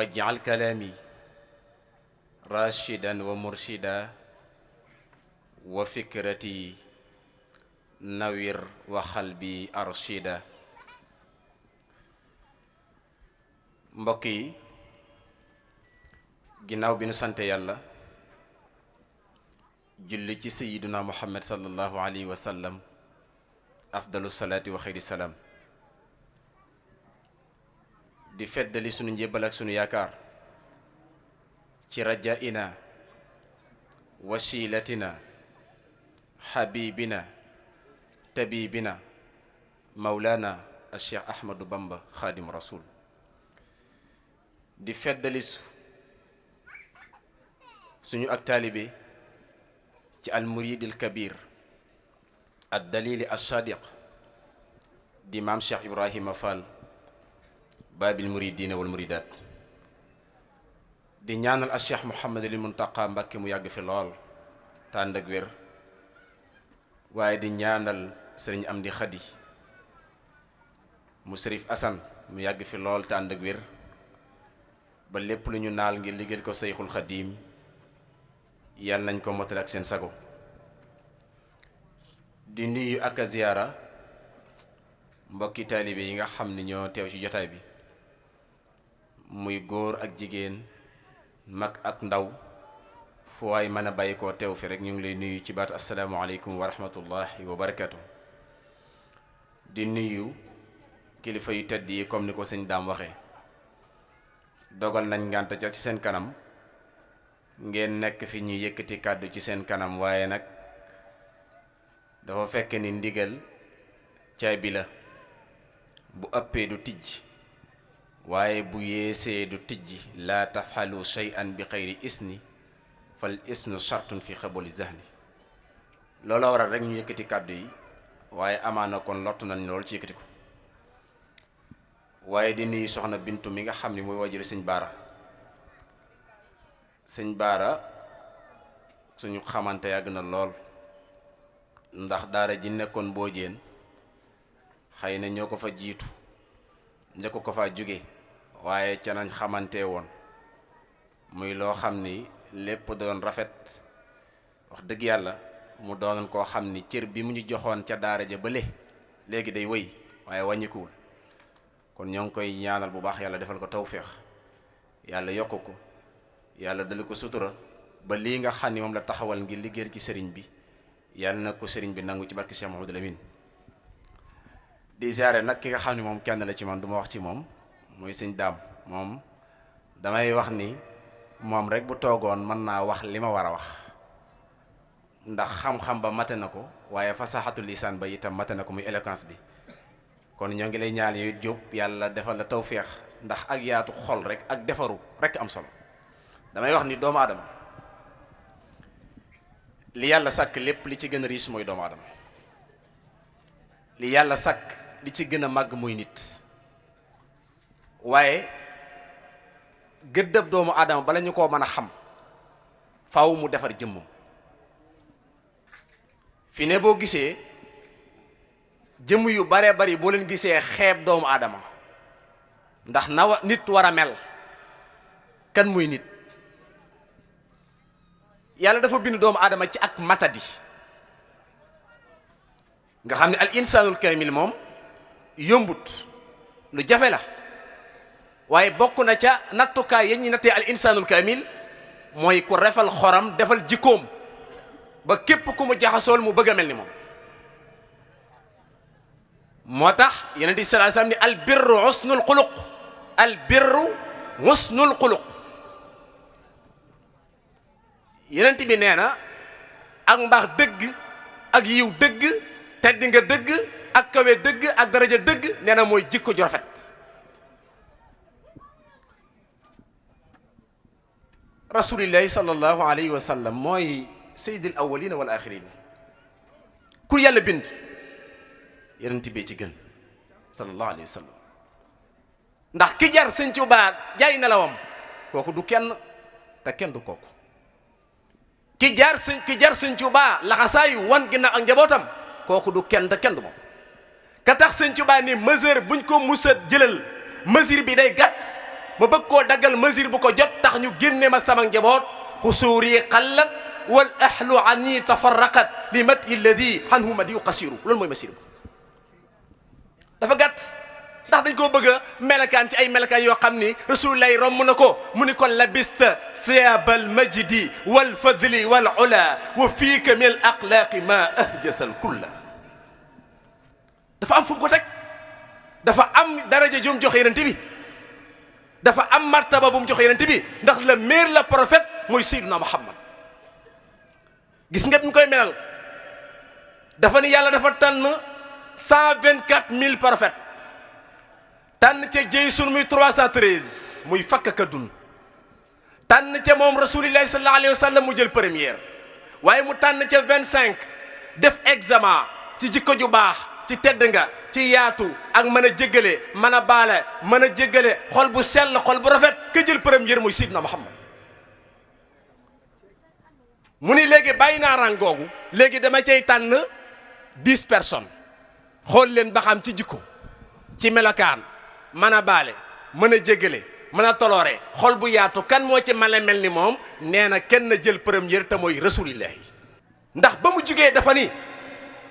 waj'al kalaami rashidan wa murshida wa fikrati nawir wa xalbi arshida. mbokk yi, ginnaaw bi nu sante yàlla julli ci sayiduna muhammad sallallahu alayhi wa sallam afdalu salaati wa xeyri salaam, di feddali sunu njébbal ak sunu yaakaar ci rajaina wasilatina xabibina tabibina mawlana al cheikh ahmadu bamba xaadim rasul. di feddali suñu ak taalibe ci al muridil kabir ad dalili al sadiq di maam cheikh ibrahima fall baabil muridina wal muridaat. di ñaanal al cheikh muhammadul muntaqa mbàkke mu yàgg fi lool te ànd ak wér, waaye di ñaanal sëriñ amdi xadi mu sërif asan mu yàgg fi lool te ànd ak wér, ba lépp lu ñu naal ngir liggéeyal ko seyxul xadiim yàlla nañ ko motal ak seen sago. di nuyu ak a ziyaara mbokki taalibe yi nga xam ni ñoo teew ci jotaay bi, muy góor ak jigéen, mag ak ndaw, fu waay mën a bàyyi koo teew fi rek ñu ngi lay nuyu ci baatu asalaamualeykum wa rahmatullahi wa barakatu. di nuyu kilifa yu tedd yi comme ni ko sëñ daam waxee, dogal nañ ngànt ca ci seen kanam ngeen nekk fi ñuy yëkkati kàddu ci seen kanam, waaye nag dafa fekk ni ndigal caabi la, bu ëppee du tijj waaye bu yeesee du tijji. laa tafxalu shay'an bi xayri isni fal isnu shartun fi xaboli zahni. looloo waral rek ñu yëkkati kàddu yi, waaye amaana kon lottu nañ lool ci yëkkati ko. waaye di nuyu soxna bintu mi nga xam ni mooy wajuru sëñ baara. sëñ baara suñu xamante yàgg na lool, ndax daara ji nekkoon Mbóojeen xëy na ñoo ko fa jiitu njëkk ko fa jóge, waaye ca nañ xamante woon muy loo xam ni lépp doon rafet. wax dëgg yàlla mu doonoon koo xam ni cër bi mu ñu joxoon ca daara ja bële léegi day wëy waaye wàññikuwul. kon ñoo ngi koy ñaanal bu baax yàlla defal ko tawféex, yàlla yokk ko, yàlla dali ko sutura ba lii nga xam ni moom la taxawal ngir liggéeyal ci sëriñ bi yàlla na ko sëriñ bi nangu ci barke Cheikh Mouhamadou Lamine. di ziare nag ki nga xam ne moom kenn la ci man, du ma wax ci moom, muy sëñ daam. moom damay wax ni moom rek bu toogoon mën naa wax li ma war a wax, ndax xam-xam ba mate na ko, waaye fasaxatul lisaan ba itam mate na ko, muy éloquence bi. kon ñoo ngi lay ñaan yow Jóob yàlla defal la tawféex, ndax ak yaatu xol rek ak defaru rek am solo. damay wax ni doomu aadama li yàlla sàkk lépp li ci gën a riche mooy doomu aadama. li yàlla sàkk li ci gën a màgg muy nit, waaye gëddëb doomu aadama bala ñu koo mën a xam faaw mu defar jëmmam. fi ne boo gisee jëmm yu baree bari boo leen gisee xeeb doomu aadama, ndax na nit war a mel. kan muy nit? yàlla dafa bind doomu aadama ci ak matadi, nga xam ne al insaanul kaamil moom yombut, lu jafe la. waaye bokk na ca nattukaay ya ñuy nattee al insaanul kaamil mooy ku refal xoram, defal jikkoom ba képp ku mu jaxasool mu bëgg a mel ni moom. moo tax Yonent bi sallallahu alayhi wasallam ni al birru husnul xuluq, al birru husnul xuluq. Yonent bi nee na ak mbaax dëgg, ak yiw dëgg, tedd nga dëgg, ak kawe dëgg, ak daraja dëgg, nee na mooy jikko ju rafet. rasulillahi sallallahu alayhi wa sallam mooy sayyidil awwalina wal axirin. ku yàlla bind Yonent bi ci gën sallallahu alayhi wa sallam. ndax ki jar Sëñ Tuubaa jaay nelawam kooku du kenn, te kenn du kooku. ki jar Sëñ Tuubaa laxasaayu wan ginnaaw ak njabootam kooku du kenn, te kenn du moom. ka tax Sëñ Tuubaa ni mesure buñ ko musa jëlal mesure bi day gàtt ma bëgg koo daggal mesure bu ko jot tax ñu génne ma sama njaboot xusuuri qallat wal ahlu anni tafarraqat li mat illadi anhu madi qasiru loolu mooy mesure dafa gàtt ndax dañ koo bëgg a melakaan ci ay melakaan yoo xam ni rasulullah romb na ko mu ni ko labista siyabal majdi wal fadli wal ula wa fiika min al axlaaqi ma ahjasal kulla dafa am fu mu ko teg dafa am daraja jum joxe yonent bi dafa am martaba bu mu joxe yonent bi ndax le meilleur la prophète mooy Seydina Muhammad gis nga ñu koy melal dafa ni yàlla dafa tànn 124 000 prophètes tànn ca Jaysun muy 313 muy fakk ka dun tànn ca moom rasulillahi sallallahu alayhi wa sallam mu jël première waaye mu tànn ca 25 def examen ci jikko ju baax ci tedd nga ci yaatu ak mën a jéggale mën a baale mën a jéggale xol bu sell xol bu rafet ka jël première muy Sidna Muhammad mu ni léegi bàyyi naa rang googu léegi dama cay tànn 10 personnes xool leen ba xam ci jikko ci melokaan mën a baale mën a jéggale mën a toloore xol bu yaatu kan moo ci mën a mel ni moom nee na kenn jël première te mooy rasulillahi ndax ba mu jugee dafa ni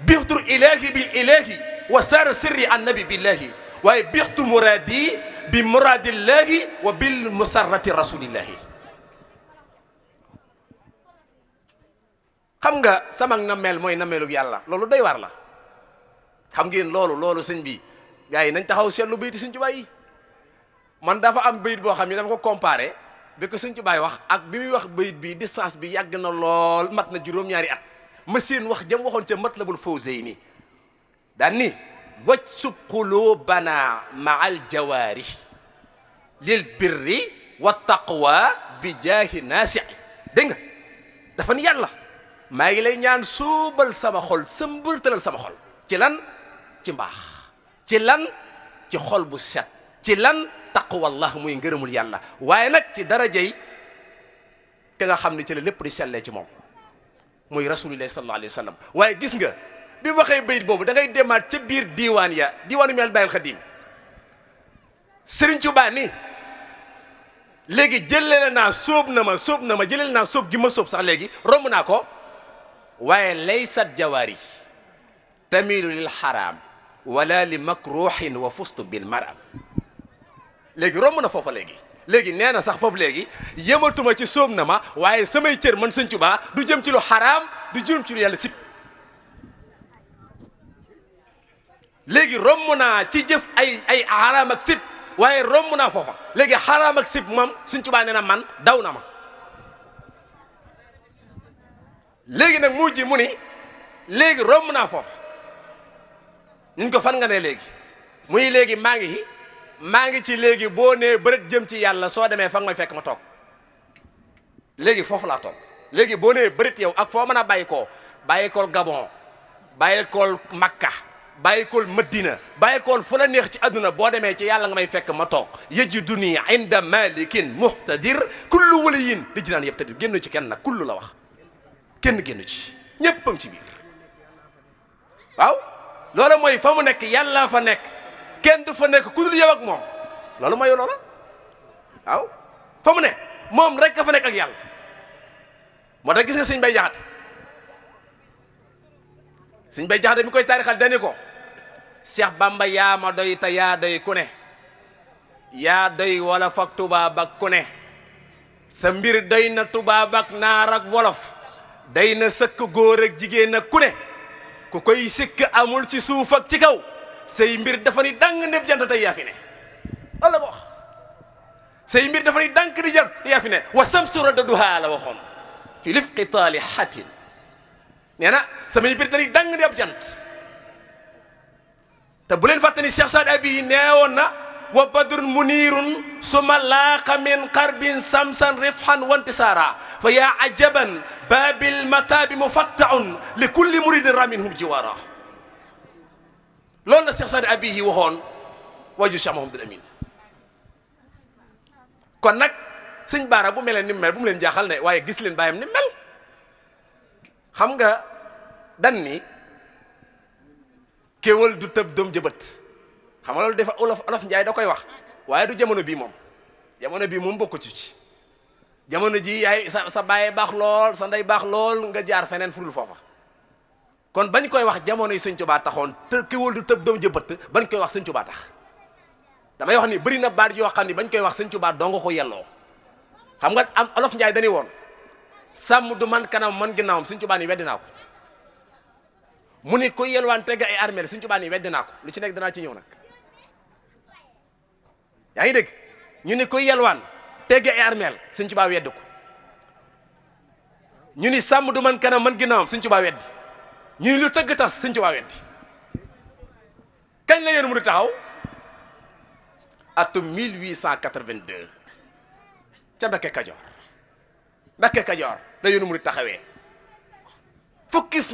bixtu ilahi bil ilahi wa saara sirri annabi billahi waaye bixtu muradi bi muradillahi wa bil musarrati rasulillahi xam nga sama nameel mooy nameelug yàlla loolu doy war la xam ngeen loolu sëñ bi gars yi nañ taxaw seetlu bayti Sëñ Tuubaa yi man dafa am bayit boo xam ne dama ko comparé bi ko Sëñ Tuubaa wax ak bi muy wax bayit bi distance bi yàgg na lool mat na juróom-ñaari at ma seen wax jëm waxoon ca Matlabul Fawzayni daan ni wacsub qulubana ma'al jawaari lil birri wa taqwa bi jaahi naasi dégg nga dafa ni yàlla maa ngi lay ñaan suubal sama xol sëmbërtalal sama xol ci lan ci mbaax ci lan ci xol bu set ci lan taqwallah muy ngërëmul yàlla waaye nag ci darajey te nga xam ne ci la lépp di sellee ci moom muy rasulillahi sallallahu alayhi wa sallam waaye gis nga bi mu waxee bayit boobu da ngay demaat ca biir diiwaan ya diiwaanu mel Baayil Xadim Sëriñ Tuubaa ni léegi jëlele naa sóob na ma jëlele naa sóob gi ma sóob sax léegi romb naa ko waaye laysat jawaari tamilu lil xaraam wala li makruhin wa fustu bil maram léegi romb na foofa léegi nee na sax foofu léegi yëmatuma ci sóob na ma waaye samay cër man Sëñ Tuubaa du jëm ci lu xaraam du jëm ci lu yàlla sib léegi romb naa ci jëf ay xaraam ak sib waaye romb naa foofa léegi xaraam ak sib moom Sëñ Tuubaa nee na man daw na ma léegi nag mujj mu ni léegi romb naa foofa ñu ko fan nga ne léegi muy léegi maa ngi ci léegi boo nee bërët jëm ci yàlla soo demee fa nga may fekk ma toog léegi foofu laa toog léegi boo nee bërët yow ak foo mën a bàyyikool Gabon bàyyikool Makka bàyyikool Madina bàyyikool fu la neex ci àdduna boo demee ci yàlla nga may fekk ma toog yajiduni inda malikin muhtadir kullu waliyin li jinaan yabtadir génn ci kenn nag kullu la wax kenn génn ci ñéppam ci biir waaw loolu mooy fa mu nekk yàlla fa nekk kenn du fa nekk ku dul yow ak moom loolu mooy loola waaw fa mu ne moom rek ka fa nekk ak yàlla moo tax gis nga Sëñ Bay Jaxate mi koy taarixal dani ko Cheikh Bamba yaa ma doy te yaa doy ku ne yaa doy wolof ak tubaab ak ku ne sa mbir doy na tubaab ak naar ak wolof day na sëkk góor ak jigéen ak ku ne ku koy sikk amul ci suuf ak ci kaw say mbir dafa ni dang népp jant tey yaa fi ne walla ko wax say mbir dafa ni dànk di jant yaa fi ne wa samsu raddaduhaa la waxoon fi lifqi taalihatin nee na samay mbir dañuy dang di ab jant te bu leen fàtte ni Cheikh Saad Abi neewoon na wa badrun munirun suma laaqa min qarbin samsan rifhan wantisaara fa yaa ajaban baabil mataabi mufattaun li kulli muridin raminhum jiwaara loolu la Cheikh Saad Abi waxoon waaju Cheikh Mouhamadul Amin kon nag sëñ Baara bu mel ni mel bu mu leen jaaxal ne waaye gis leen bàyyam ni mel xam nga dan ni kéwal du tëb doom jëbët xam nga loolu dafa olof njaay da koy wax waaye du jamono bii moom jamono bii moom bokku ci jamono ji yaay sa baay baax lool sa ndey baax lool nga jaar feneen furul foofa kon bañ koy wax jamono yi Sëñ Tuubaa taxoon te kiwul du tëb doom jëbët bañ koy wax Sëñ Tuubaa tax damay wax ni bëri na baat yoo xam ni bañ koy wax Sëñ Tuubaa doo nga ko yelloo xam nga am olof Njaay dañuy woon sàmm du man kanam man ginnaawam Sëñ Tuubaa ni weddi naa ko mu ni koy yelwaan tegg ay armeel Sëñ Tuubaa ni weddi naa ko lu ci nekk danaa ci ñëw nag yaa ngi dégg ñu ni koy yelwaan tegg ay armeel Sëñ Tuubaa weddi ko ñu ni sàmm du man kanam man ginnaawam Sëñ Tuubaa weddi ñu ni lu tëgg tas Sëñ Tuubaa weddi kañ la yéen mu di taxaw atum 1882 ca Mbakke Kajoor la yoonu murid taxawee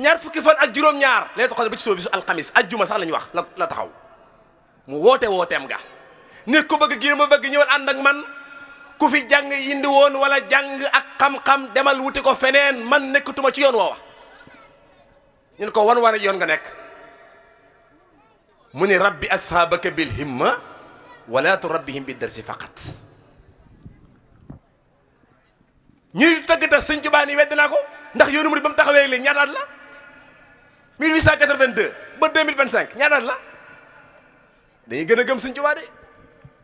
ñaar fukki fan ak juróom-ñaar lay taxaw ba ci soo bisu alxamis ajjuma sax la ñuy wax la taxaw mu wooteem ga ne ku bëgg gi ma bëgg ñëwal ànd ak man ku fi jàng indi woon wala jàng ak xam-xam demal wuti ko feneen man nekkatuma ci yoon woowa ñu ne ko wan yoon nga nekk mu ni rabbi ashaabaka bil himma wala turabbihim bi darsi faqat ñuy tëgg tas Sëñ Tuubaa ni wedd naa ko ndax yoonu murid ba mu taxawee léegi ñaata at la 1882 ba 2025 ñaata at la dañuy gën a gëm Sëñ Tuubaa de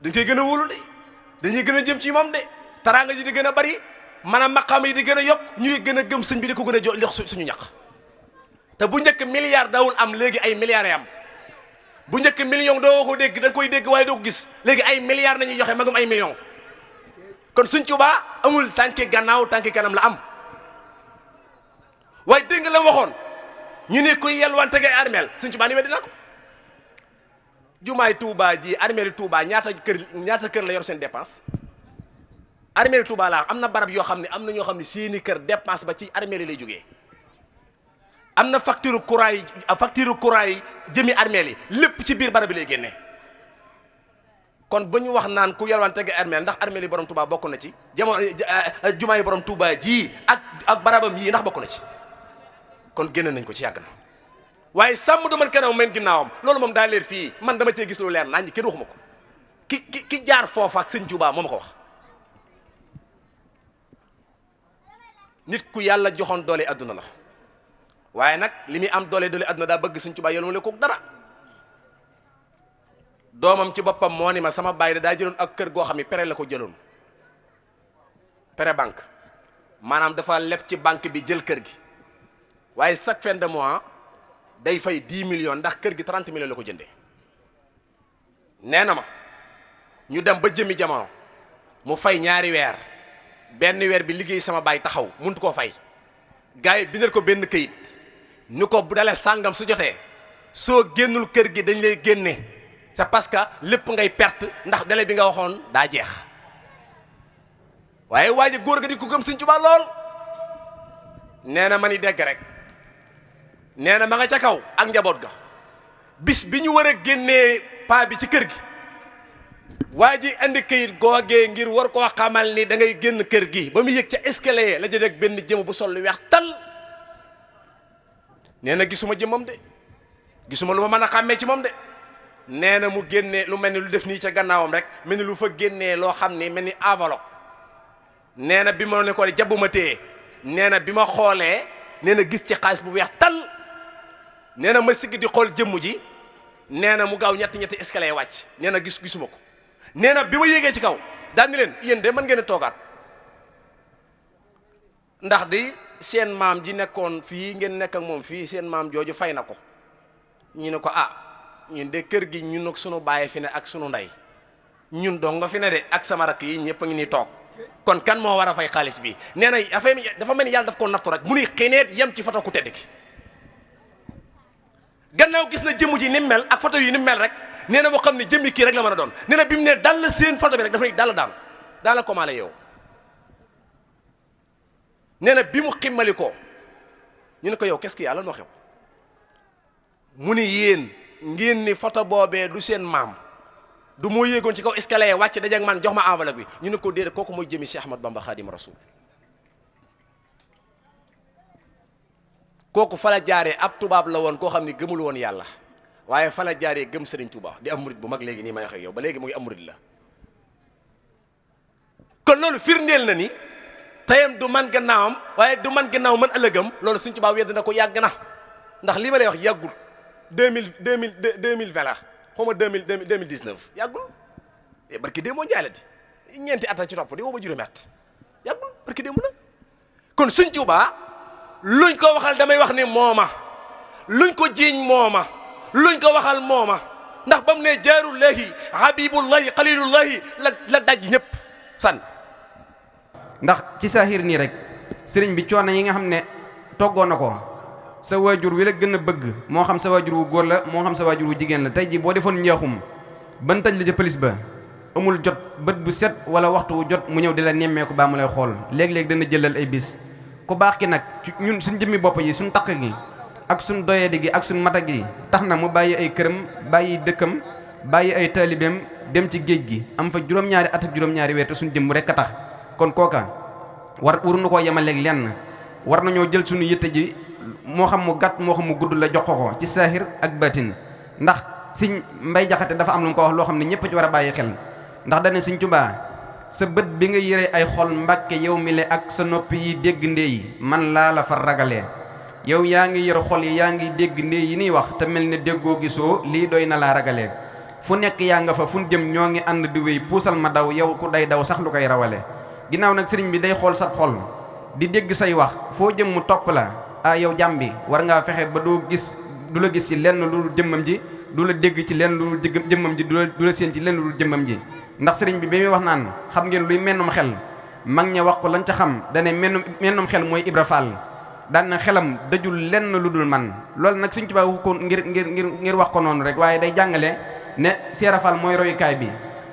dañ koy gën a wóolu de dañuy gën a jëm ci moom de taraanga ji di gën a bari maanaam maqaam yi di gën a yokk ñuy gën a gëm sëñ bi di ko gën a jox suñu ñaq te bu njëkk milliard dawul am léegi ay milliards am bu njëkk million doo ko dégg da nga koy dégg waaye doo ko gis léegi ay milliards nañuy joxe magum ay millions kon Sëñ Tuubaa amul tànki gannaaw tànki kanam la am waaye dégg nga la waxoon ñu ne kuy yelwaan tegay armeel Sëñ Tuubaa ni weddi na ko jumaay Touba ji armeeli Touba ñaata kër la yor seen dépense armeeli Touba laa am na barab yoo xam ne am na ñoo xam ne seeni kër dépense ba ci armeeli lay jógee am na facture courant yi jëmi armeel yi lépp ci biir barab bi lay génnee kon bu ñu wax naan ku yelwaan tege armeel ndax armeel yi borom Touba bokk na ci jamono jumaa yi borom Touba ji ak barabam yii ndax bokk na ci kon génn nañ ko ci yàgg na waaye sàmm du man kanam men ginnaawam loolu moom daa leer fii man dama cee gis lu leer nañ kenn waxuma ko ki jaar foofa ak Sëñ Tuubaa moo ma ko wax nit ku yàlla joxoon doole adduna la waaye nag li muy am doole adduna daa bëgg Sëñ Tuubaa yolu le ko dara doomam ci boppam moo ni ma sama baay daa jëloon ak kër goo xam ne prêt la ko jëloon prêt banque maanaam dafa leb ci banque bi jël kër gi waaye chaque fin de mois day fay 10 millions ndax kër gi 30 millions la ko jëndee nee na ma ñu dem ba jëmi jamono mu fay ñaari weer benn weer bi liggéey sama baay taxaw muntu koo fay gars yi bindal ko benn këyit ni ko bu dalee sàngam su jotee soo génnul kër gi dañ lay génne c'est parce que lépp ngay perte ndax délai bi nga waxoon daa jeex waaye waa ji góor ga di ko gëm Sëñ Tuubaa lool nee na ma ni dégg rek nee na ma nga ca kaw ak njaboot ga bis bi ñu war a génnee paa bi ci kër gi waa ji andi këyit googee ngir war koo xamal ni da ngay génn kër gi ba mu yëg ca escalier la jël benn jëm bu sol lu weex tal nee na gisuma jëmmam de gisuma lu ma mën a xàmmee ci moom de nee na mu génnee lu mel ni lu def nii ca gannaawam rek mel ni lu fa génnee loo xam ni mel ni enveloppe nee na bi ma ne ko jabuma téye nee na bi ma xoolee nee na gis ci xaalis bu weex tal nee na ma sigg di xool jëmm ji nee na mu gaaw ñetti escalier wàcc nee na gisuma ko nee na bi ma yéegee ci kaw daal ni leen yéen de mën ngeen a toogaat ndax di seen maam ji nekkoon fii ngeen nekk ak moom fii seen maam jooju fay na ko ñu ne ko ñun de kër gi ñun ak sunu baay fi ne ak sunu ndey ñun dong nga fi ne de ak sama rakk yi ñëpp a ngi nii toog kon kan moo war a fay xaalis bi nee na dafa mel ni yàlla daf ko nattu rek mu ni xineet yem ci foto ku tedd ki gannaaw gis na jëmm ji ni mel ak photo yi ni mel rek nee na moo xam ne jëmmi kii rek la mën a doon nee na bi mu ne dal seen photo bi rek dafa ne daal la commencé yow nee na bi mu ximmali ko ñu ne ko yow qu'est-ce que yàlla noo xew mu ni yéen ngeen ni photo boobee du seen maam du moo yéegoon ci kaw escalier wàcc dajeeg man jox ma enveloppe bi ñu ne ko déedéet kooku mooy jëmi Cheikh Ahmad Bamba Khadim Rasoul kooku fa la jaaree ab tubaab la woon koo xam ne gëmul woon yàlla waaye fa la jaaree gëm Serigne Touba di am murid bu mag léegi nii may wax ak yow ba léegi mu ngi am murid la kon loolu firndeel na ni tayam du man gannaawam waaye du man gannaaw man ëllëgam loolu Sëñ Tuubaa wedd na ko yàgg na ndax li ma lay wax yàggul 2020 la xaw ma 2019 yàggul barki démb moo njaale di ñeenti at ci topp di woo ba juróomi at yàggul barki démb la kon Sëñ Tuubaa luñ ko waxal damay wax ni mooma luñ ko jiiñ mooma luñ ko waxal mooma ndax ba mu ne jaarullahi habibullahi xalilullahi la daj ñëpp san ndax ci saahir nii rek sëriñ bi coono yi nga xam ne toggoon na ko sa waajur wi la gën a bëgg moo xam sa waajur wu góor la moo xam sa waajur wu jigéen la tey ji boo defoon njaaxum ban taj la ca pëlis ba amul jot bët bu set wala waxtu wu jot mu ñëw di la nemmeeku baa mu lay xool léeg-léeg dana jëlal ay bis ku baax ki nag ñun suñ jëmmi bopp yi suñ taq gi ak suñ doyadi gi ak suñ mata gi tax na mu bàyyi ay këram bàyyi dëkkam bàyyi ay taalibeem dem ci géej gi am fa juróom-ñaari at ak juróom-ñaari weer te suñ jëmm rek a tax kon kooka waruñu koo yemaleeg lenn war nañoo jël suñu yitte ji moo xam mu gàtt moo xam mu gudd la jox ko ci saahir ak batin ndax Sëñ Mbay Jaxate dafa am lu mu ko wax loo xam ne ñëpp ci war a bàyyi xel ndax dane Sëñ Tuubaa sa bët bi nga yére ay xol Mbàkke yow mi le ak sa noppi yi dégg ndee yi man laa la fa ragalee yow yaa ngi yër xol yi yaa ngi dégg ndee yi niy wax te mel ne déggoo gisoo lii doy na laa ragalee fu nekk yaa nga fa fu jëm ñoo ngi ànd di wéy puusal ma daw yow ku day daw sax lu koy rawale ginnaaw nag sëriñ bi day xool sa xol di dégg say wax foo jëm mu topp la yow jàmm bi war ngaa fexe ba doo gis du la gis ci lenn lu jëmmam ji du la dégg ci lenn lu jëmmam ji du la séen ci lenn lu jëmmam ji ndax sëriñ bi ba muy wax naan xam ngeen luy mennum xel mag ña wax ko lañ ca xam dane mennum xel mooy Ibra Fall daan na xelam dajul lenn lu dul man loolu nag Sëriñ Tuubaa wax ko ngir wax ko noonu rek waaye day jàngale ne Seera Fall mooy royukaay bi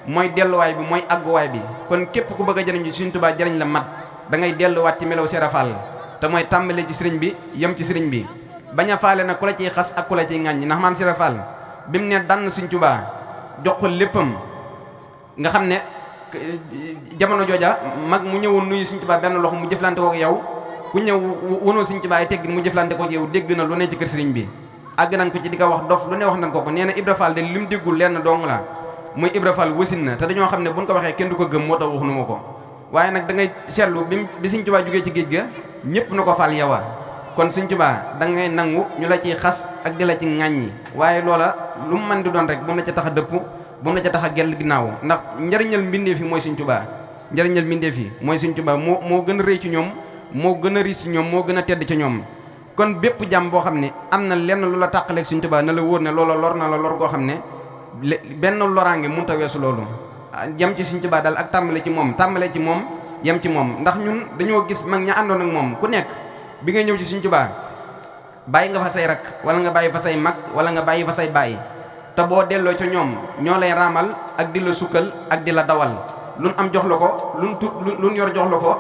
mooy delluwaay bi mooy àgguwaay bi kon képp ku bëgg a jëriñ ci Sëriñ Tuubaa jëriñ la mat da ngay delluwaat ci melaw Seera Fall te mooy tàmbale ci sëriñ bi yem ci sëriñ bi bañ a faale nag ku la ciy xas ak ku la ciy ŋàññ ndax maam Seera Fall bi mu ne dann Sëriñ Tuubaa jox ko léppam nga xam ne jamono jooja mag mu ñëwoon nuyu Sëriñ Tuubaa benn loxo mu jëflante ko ak yow ku ñëw wonoo Sëriñ Tuubaa ay teggin mu jëflante ko ak yow dégg na lu ne ci kër sëriñ bi àgg nañ ko ci di ko wax dof lu ne wax nañ ko nee na Ibra Fall de li mu déggul lenn dong la muy Ibra Fall wasin na te dañoo xam ne buñ ko waxee kenn du ko gëm moo tax waxu nu ma ko waaye nag da ngay seetlu bi Sëriñ Tuubaa jógee ci géej ga ñëpp na ko Fall yawa kon Sëriñ Tuubaa da ngay nangu ñu la ciy xas ak di la ci ŋàññi waaye loola lu mu mën di doon rek bu mu la ca tax a dëpp bu mu la ca tax a gell ginnaaw ndax njariñal mbindeef yi mooy Sëriñ Tuubaa njariñal mbindeef yi mooy Sëriñ Tuubaa moo gën a rëy ci ñoom moo gën a riis ci ñoom moo gën a tedd ci ñoom kon bépp jàmm boo xam ne am na lenn lu la tàqaleeg Sëriñ Tuubaa na la wóor ne loola lor na la lor goo xam ne benn loraange mënut a weesu loolu yem ci Sëriñ Tuubaa daal ak tàmbale ci moom yem ci moom ndax ñun dañoo gis mag ña àndoon ak moom ku nekk bi nga ñëw ci Sëriñ Tuubaa bàyyi nga fa say rak wala nga bàyyi fa say mag wala nga bàyyi fa say bàyyi te boo delloo ca ñoom ñoo lay raamal ak di la sukkal ak di la dawal luñ am jox la ko luñ yor jox la ko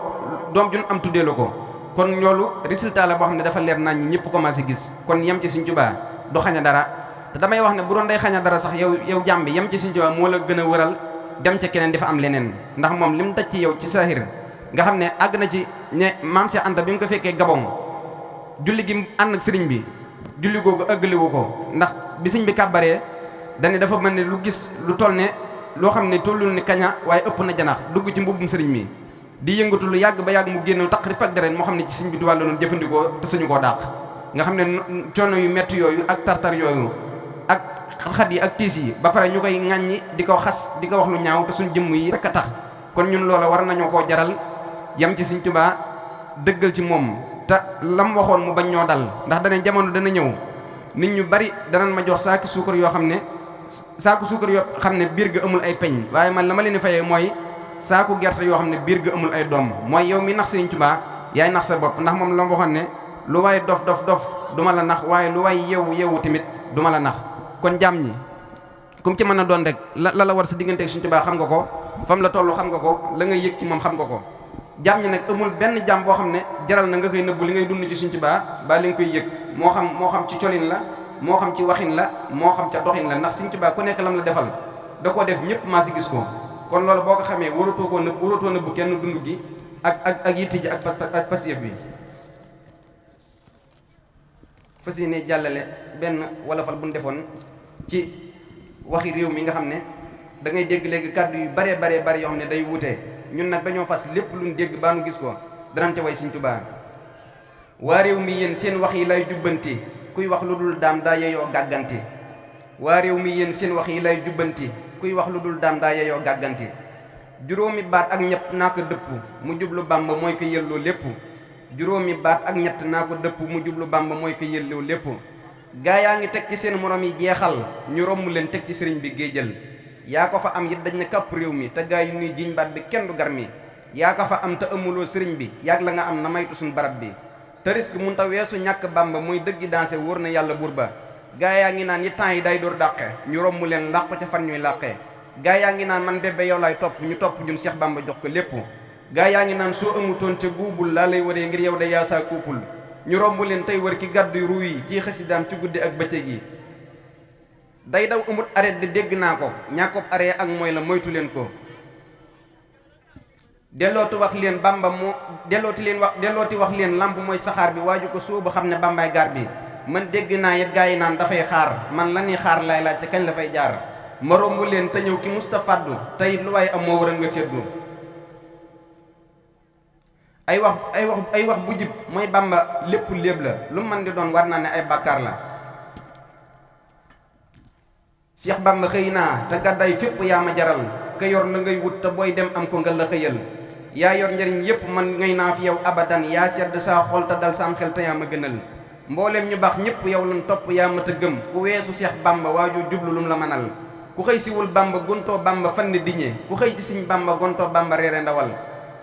doom juñ am tuddee la ko kon loolu résultat la boo xam ne dafa leer nañ ñi ñëpp commencé gis kon yem ci Sëriñ Tuubaa du xaña dara te damay wax ne bu doon day xaña dara sax yow jàmbi yem ci Sëriñ Tuubaa moo la gën a wëral dem ca keneen dafa am leneen ndax moom li mu daj ci yow ci saahir nga xam ne àgg na ci ne maam Cheikh Anta bi mu ko fekkee Gabon julli gi ànd ak sëriñ bi julli googu ëggaliwu ko ndax bi sëriñ bi kàbbaree dane dafa mel ne lu gis lu toll ne loo xam ne tollul ni kaña waaye ëpp na janax dugg ci mbubbum sëriñ mi di yëngatu lu yàgg ba yàgg mu génn taq rip ak deret moo xam ne ci sëriñ bi du wàllu noonu jëfandikoo te suñu koo dàq nga xam ne coono yu metti yooyu ak tartar yooyu ak xat-xat yi ak tiis yi ba pare ñu koy ŋàññi di ko xas di ko wax lu ñaaw te suñ jëmm yi rek a tax kon ñun loola war nañoo koo jaral yam ci Sëriñ Tuubaa dëggal ci moom te lam waxoon mu bañ ñoo dal ndax dana jamono dana ñëw nit ñu bari danañ ma jox saaki suukar yoo xam ne saaku suukar yoo xam ne biir ga amul ay peñ waaye man la ma leen di fayee mooy saaku gerte yoo xam ne biir ga amul ay doom mooy yow mi nax Sëriñ Tuubaa yaay nax sa bopp ndax moom la ma waxoon ne lu waay dof du ma la nax waaye lu waay yeewu tamit du ma la nax kon jàmm ñi comme ci mën a doon rek la war sa diggante ak Sëriñ Tuubaa xam nga ko fam la toll xam nga ko la nga yëg ci moom xam nga ko jàmm ñi nag amul benn jàmm boo xam ne jaral na nga koy nëbbu li ngay dund ci Sëriñ Tuubaa ba li nga koy yëg moo xam ci colin la moo xam ci waxin la moo xam ca doxin la ndax Sëriñ Tuubaa ku nekk lam la defal da koo def ñëpp maa si gis ko kon loolu boo ko xamee waratoo nëbbu kenn dund gi ak yitti ji ak pasiyef bi fas yéene jàllale benn wolofal bu ñu defoon ci waxi réew mi nga xam ne da ngay dégg léegi kàddu yu bare yoo xam ne day wuute ñun nag dañoo fas lépp luñ dégg baa nu gis ko danañ te way Sëñ Tuubaa. waa réew mi yéen seen wax yi lay jubbanti kuy wax lu dul daam daa yeyoo gàgganti. waa réew mi yéen seen wax yi lay jubbanti kuy wax lu dul daam daa yeyoo gàgganti. juróomi baat ak ñett naa ko dëpp mu jublu Bàmba mooy ko yelloo lépp. juróomi baat ak ñett naa ko dëpp mu jublu Bàmba mooy ko yelloo lépp. gaa yaa ngi teg ci seen morom yi jeexal ñu romb leen teg ci sëriñ bi géejal. yaa ko fa am it dañ ne kàpp réew mi te gaa yi nuy jiñ baat bi kenn du gar mi. yaa ko fa am te amuloo sëriñ bi yàgg la nga am na maytu suñ barab bi. te risque mun ta weesu ñàkk Bàmba mooy dëggi dansé wóor na yàlla buur ba. gaa yaa ngi naan yi temps yi day door dàqe ñu romb leen làq ca fan ñuy làqee. gaa yaa ngi naan man bébé yow laay topp ñu topp ñun Cheikh Bàmba jox ko lépp. gaa yaa ngi naan soo amutoon ca guubul laa lay waree ngir yow de yaa saa kuupul. ñu romb leen tey wër ki gàddu ruu yi ci xasidaam ci guddi ak bëccëg yi. day daw amut arrêt di dégg naa ko ñàkkob arrêt ak mooy la moytu leen ko. dellooti wax leen Bàmba moo dellooti wax leen lamp mooy saxaar bi waaju ko sóobu xam ne Bàmbaay gaar bi. man dégg naa it gaa yi naan dafay xaar man la ñuy xaar lay laaj te kañ la fay jaar. ma romb leen te ñëw ki mustafaddu te it lu waaye am moo war a nga seddu. ay wax bu jib mooy Bàmba lépp léeb la lu man di doon war naa ne ay bàkkaar la. Cheikh Bàmba xëy naa te gàddaay fépp yaa ma jaral ka yor la ngay wut te booy dem am ko nga la xëyal. yaa yor njariñ yépp man ngay naa fi yow abadan yaa sedd saa xol te dal saam xel te yaa ma gënal. mbooleem ñu baax ñépp yow lan topp yaa mat a gëm ku weesu Cheikh Bàmba waaju jublu lum la manal. ku xëy siwul Bàmba gontoo Bàmba fan ne diñe ku xëy ci Sëñ Bàmba gontoo Bàmba reere ndawal.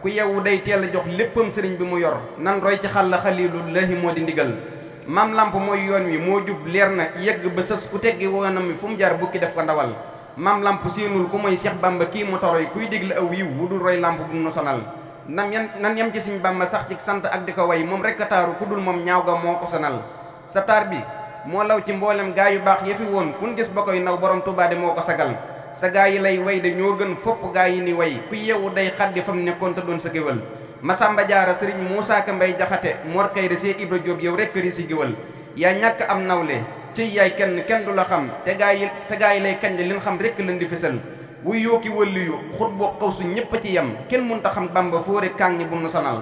ku yewu day teel a jox léppam sëriñ bi mu yor nan roy ci xàll xalilullahi moo di ndigal. maam lamp mooy yoon wi moo jub leer na yegg ba sës ku teggi woonam mi fu mu jaar bukki def ko ndawal. maam lamp séenul ku mooy Cheikh Bàmba kii mu toroy kuy déglu aw yiw wu dul roy lamp bu mu sonal. nan yem ci Sëñ Bàmba sax ci sant ak di ko way moom rekk a taaru ku dul moom ñaaw ga moo ko sonal. sa taar bi moo law ci mboolem gaa yu baax ya fi woon kun gis ba koy naw borom Tuubaa de moo ko sagal. sa gaa yi lay way de ñoo gën fopp gaa yi ni way ku yeewu day xaddi fam nekkoon te doon sa géwal. Masamba Jaara sëriñ Muusaa Ka Mbay Jaxate Mor Kayre See Ibra Jóob yow rekk ri si géwal. yaa ñàkk am nawle ci yaay kenn du la xam te gaa yi lay kañ leen xam rekk leen di fesal. wuy yooki wëlliyu xut boo xaw su ñépp a ci yem kenn mun ta xam Bàmba fóore kàng ñi bu nu sonal.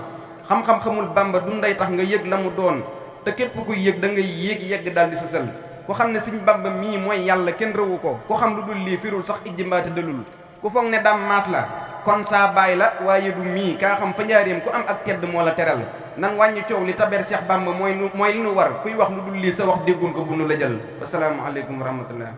xam-xam xamul Bàmba du nday tax nga yëg la mu doon te képp kuy yëg da ngay yéeg yegg daal di sësal. ku xam ne Sëñ Bàmba mii mooy yàlla kenn rëwu ko ku xam lu dul lii firul sax ijji mbaate dëlul. ku foog ne daam maas la kon saa baay la waaye du mii kaa xam fa njaareem ku am ak tedd moo la teral. nan wàññi coow li taber Cheikh Bàmba mooy li nu war kuy wax lu dul lii sa wax déggun ko bu nu la jël. assalaamu aleykum wa rahmatullah.